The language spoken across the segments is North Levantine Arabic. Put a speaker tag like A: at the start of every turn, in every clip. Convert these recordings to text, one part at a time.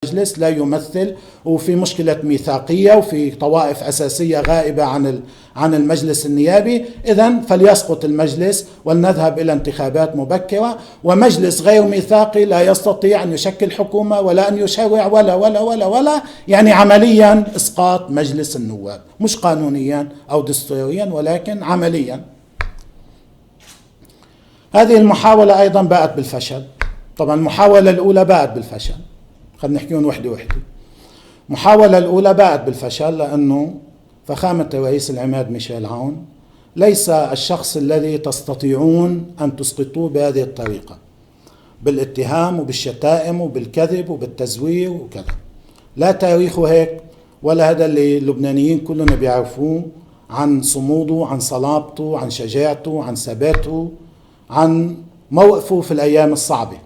A: المجلس لا يمثل، وفي مشكلة ميثاقية، وفي طوائف أساسية غائبة عن المجلس النيابي. إذن فليسقط المجلس ولنذهب إلى انتخابات مبكرة، ومجلس غير ميثاقي لا يستطيع أن يشكل حكومة ولا أن يشرع ولا ولا ولا ولا، يعني عمليا إسقاط مجلس النواب، مش قانونيا أو دستوريا ولكن عمليا. هذه المحاولة أيضا باءت بالفشل. طبعا المحاولة الأولى باءت بالفشل، خلينا نحكيهم وحدة وحدة. المحاولة الأولى باءت بالفشل لأنه فخامة الرئيس العماد ميشيل عون ليس الشخص الذي تستطيعون أن تسقطوه بهذه الطريقة، بالاتهام وبالشتائم وبالكذب وبالتزوير وكذا. لا تاريخه هيك ولا هذا اللي اللبنانيين كلهم بيعرفوه عن صموده، عن صلابته، عن شجاعته، عن ثباته، عن موقفه في الأيام الصعبة.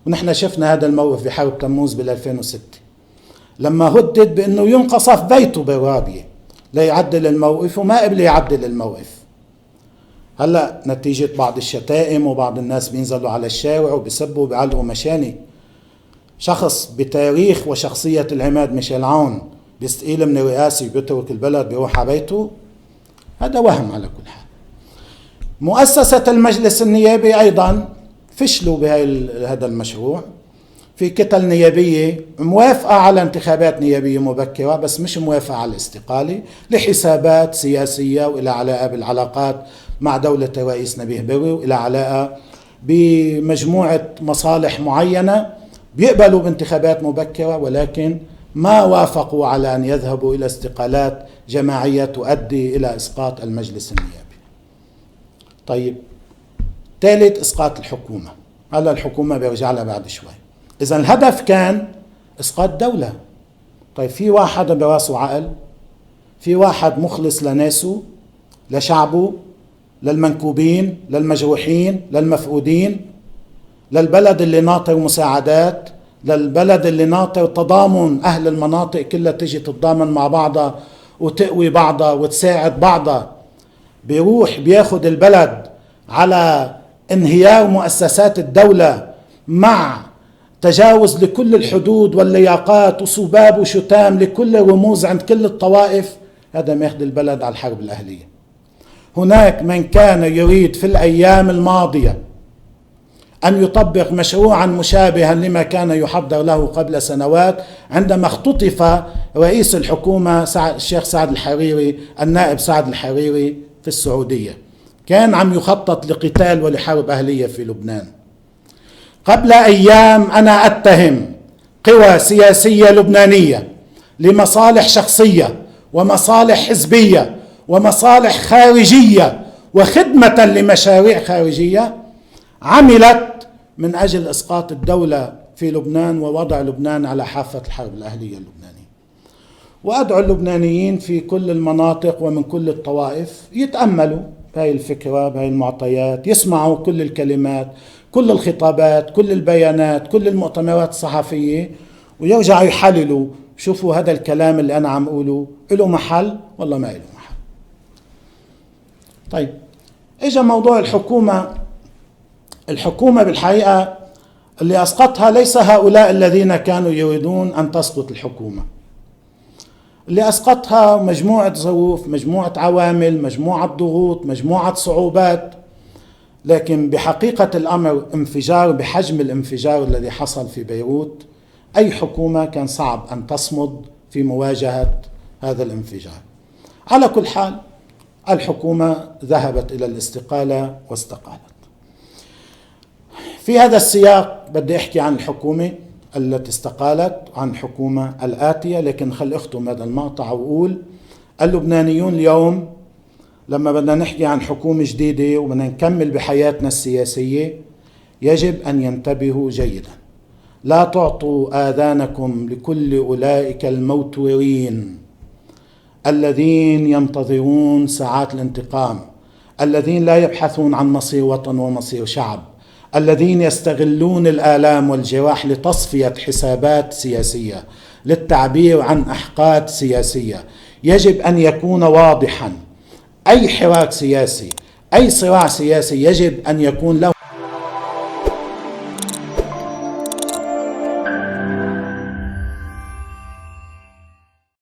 A: ونحن شفنا هذا الموقف بحرب تموز بال 2006 لما هدد بأنه ينقصف بيته بالرابية ليعدل الموقف، وما قبل يعدل الموقف. هلا نتيجة بعض الشتائم وبعض الناس بينزلوا على الشارع وبيسبوا وبيعلقوا مشاني. شخص بتاريخ وشخصية العماد ميشيل عون بيستقيل من الرئاسة وبيترك البلد بيروح على بيته، هذا وهم على كل حال. مؤسسة المجلس النيابي أيضا فشلوا بهذا المشروع. في كتل نيابية موافقة على انتخابات نيابية مبكرة بس مش موافقة على الاستقالة لحسابات سياسية وإلى علاقة بالعلاقات مع دولة الرئيس نبيه بري وإلى علاقة بمجموعة مصالح معينة. بيقبلوا بانتخابات مبكرة ولكن ما وافقوا على أن يذهبوا إلى استقالات جماعية تؤدي إلى إسقاط المجلس النيابي. طيب، ثالث إسقاط الحكومة. هلا الحكومة بيرجع لها بعد شوي. إذا الهدف كان إسقاط دولة. طيب، في واحد براسه عقل، في واحد مخلص لناسه، لشعبه، للمنكوبين، للمجروحين، للمفقودين، للبلد اللي ناطر مساعدات، للبلد اللي ناطر تضامن أهل المناطق كلها تجي تتضامن مع بعضها وتقوي بعضها وتساعد بعضها. بيروح بياخد البلد على انهيار مؤسسات الدولة مع تجاوز لكل الحدود واللياقات وسباب وشتام لكل الرموز عند كل الطوائف. هذا ماخذ البلد على الحرب الأهلية. هناك من كان يريد في الأيام الماضية أن يطبق مشروعا مشابها لما كان يحضر له قبل سنوات عندما اختطف رئيس الحكومة الشيخ سعد الحريري، النائب سعد الحريري في السعودية. كان عم يخطط لقتال ولحرب أهلية في لبنان. قبل أيام أنا أتهم قوى سياسية لبنانية لمصالح شخصية ومصالح حزبية ومصالح خارجية وخدمة لمشاريع خارجية عملت من أجل إسقاط الدولة في لبنان ووضع لبنان على حافة الحرب الأهلية اللبنانية. وأدعو اللبنانيين في كل المناطق ومن كل الطوائف يتأملوا بهاي الفكرة، بهاي المعطيات، يسمعوا كل الكلمات، كل الخطابات، كل البيانات، كل المؤتمرات الصحفية، ويرجعوا يحللوا، شوفوا هذا الكلام اللي أنا عم أقوله له محل ولا ما له محل. طيب، إجا موضوع الحكومة. الحكومة بالحقيقة اللي أسقطها ليس هؤلاء الذين كانوا يريدون أن تسقط الحكومة، اللي أسقطها مجموعة ظروف، مجموعة عوامل، مجموعة ضغوط، مجموعة صعوبات. لكن بحقيقة الأمر انفجار بحجم الانفجار الذي حصل في بيروت، أي حكومة كان صعب أن تصمد في مواجهة هذا الانفجار. على كل حال الحكومة ذهبت إلى الاستقالة واستقالت. في هذا السياق بدي أحكي عن الحكومة التي استقالت وعن الحكومة الآتية، لكن خل أختم هذا المقطع وأقول اللبنانيون اليوم لما بدنا نحكي عن حكومة جديدة وبدنا نكمل بحياتنا السياسية يجب أن ينتبهوا جيدا. لا تعطوا آذانكم لكل أولئك الموتورين الذين ينتظرون ساعات الانتقام، الذين لا يبحثون عن مصير وطن ومصير شعب، الذين يستغلون الآلام والجراح لتصفية حسابات سياسية، للتعبير عن أحقاد سياسية. يجب أن يكون واضحا، أي حراك سياسي، أي صراع سياسي يجب أن يكون له